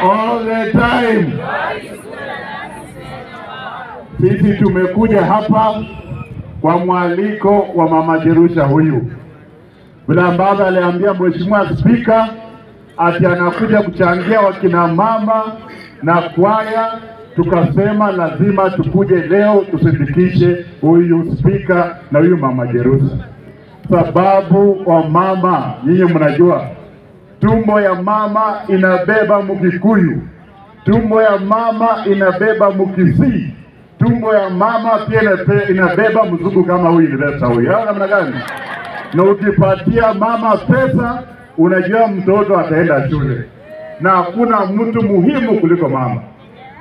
All the time. Sisi tumekuja hapa kwa mwaliko wa Mama Jerusha huyu, vile ambavyo aliambia Mheshimiwa Spika ati anakuja kuchangia wakina mama na kwaya. Tukasema lazima tukuje leo tusindikishe huyu spika na huyu Mama Jerusha, sababu wa mama, nyinyi mnajua tumbo ya mama inabeba Mkikuyu, tumbo ya mama inabeba Mkisii, tumbo ya mama pia inabeba mzungu kama huyu investor huyu. Hao namna gani? Na ukipatia mama pesa, unajua mtoto ataenda shule, na hakuna mtu muhimu kuliko mama,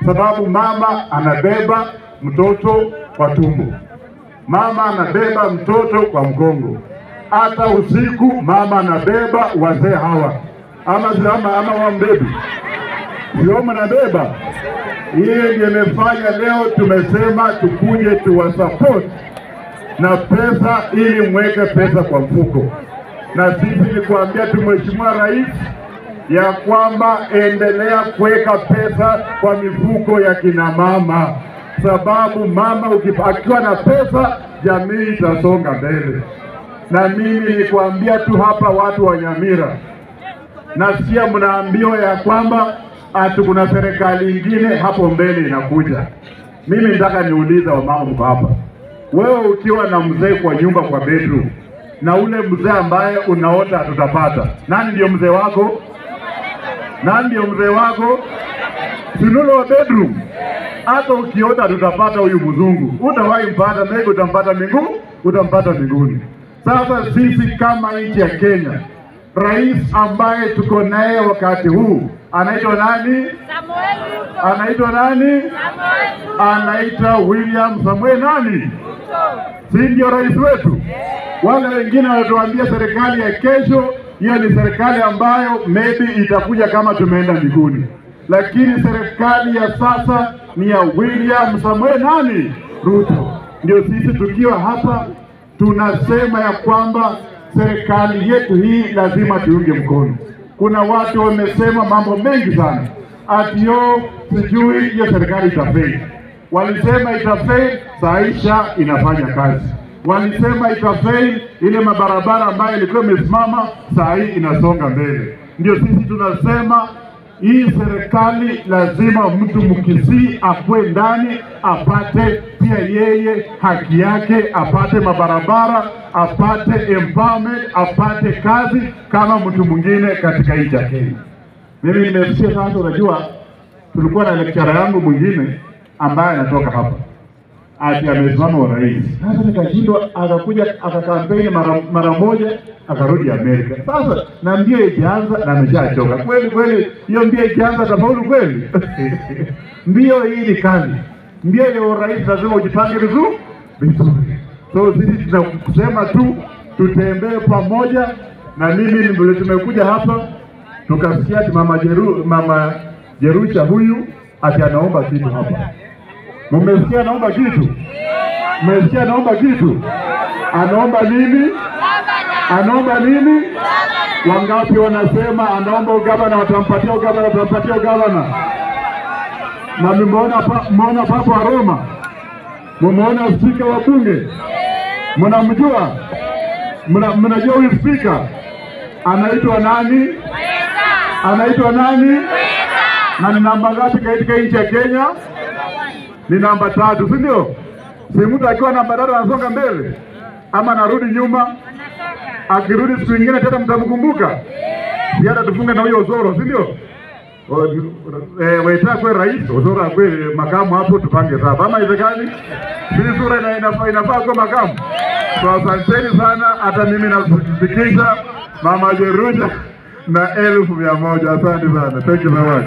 sababu mama anabeba mtoto kwa tumbo, mama anabeba mtoto kwa mgongo, hata usiku mama anabeba wazee hawa ama wambebi sio mnabeba. Hiyo ndio imefanya leo tumesema tukuje tuwasupport na pesa, ili mweke pesa kwa mfuko. Na sisi ni kuambia tu Mheshimiwa Rais ya kwamba endelea kuweka pesa kwa mifuko ya kina mama, sababu mama akiwa na pesa jamii itasonga mbele. Na mimi ni kuambia tu hapa watu wa Nyamira, nasikia mnaambiwa ya kwamba ati kuna serikali ingine hapo mbele inakuja. Mimi nataka niulize wamama mko hapa, wewe ukiwa na mzee kwa nyumba kwa bedroom, na ule mzee ambaye unaota tutapata, nani ndio mzee wako? Nani ndio mzee wako? Sinulo wa bedroom. Hata ukiota tutapata huyu mzungu, utawahi mpata, maybe utampata miguu, utampata miguuni. Sasa sisi kama nchi ya Kenya, rais ambaye tuko naye wakati huu anaitwa nani? Samuel Ruto. Anaitwa nani? Samuel Ruto. Anaitwa William Samuel nani? Ruto. Si ndio rais wetu? Wale wengine wanatuambia serikali ya kesho, hiyo ni serikali ambayo maybe itakuja kama tumeenda mbinguni, lakini serikali ya sasa ni ya William Samuel nani? Ruto. Ndio sisi tukiwa hapa tunasema ya kwamba serikali yetu hii lazima tuunge mkono. Kuna watu wamesema mambo mengi sana, atio sijui hiyo serikali itafeli. Walisema itafeli, saisha inafanya kazi. Walisema itafeli, ile mabarabara ambayo ilikuwa imesimama saa hii inasonga mbele. Ndio sisi tunasema hii serikali lazima mtu Mkisii akwe ndani, apate pia yeye haki yake, apate mabarabara, apate empowerment, apate kazi kama mtu mwingine katika nchi ya Kenya. Mimi nimesikia sasa, unajua tulikuwa na lecturer yangu mwingine ambaye anatoka hapa ati amesimama urais. Sasa nikashindwa, akakuja akakampeni mara moja akarudi Amerika. Sasa na mbio ikianza na ameshachoka kweli kweli, hiyo mbio ikianza tafaulu kweli? Mbio hii ni kali, mbio ya urais lazima ujipange vizuri vizuri. So sisi tunasema tu tutembee pamoja, na mimi ndio tumekuja hapa tukasikia ati Mama Jerusha huyu ati anaomba kitu hapa. Mmesikia anaomba kitu? Mmesikia anaomba kitu? Anaomba nini? Anaomba nini? Wangapi wanasema anaomba ugavana? Watampatia ugavana, watampatia ugavana. Na mmeona Papa wa Roma, mmeona spika wa bunge, mnamjua? Mnajua huyu spika anaitwa nani? Anaitwa nani? Na ni namba ngapi katika nchi ya Kenya? Ni namba 3, si ndio? Si mtu akiwa namba 3 anasonga mbele ama anarudi nyuma? Akirudi siku nyingine tena mtamkumbuka. Si hata tufunge na huyo Osoro, si ndio? Waita kwa rais, Osoro akwe makamu hapo, tupange sawa. Ama haiwezekani? Si sura inafaa kwa makamu. So asanteni sana, hata mimi nakusikiza Mama Jerusha na 1,100. Asante sana. Thank you very much.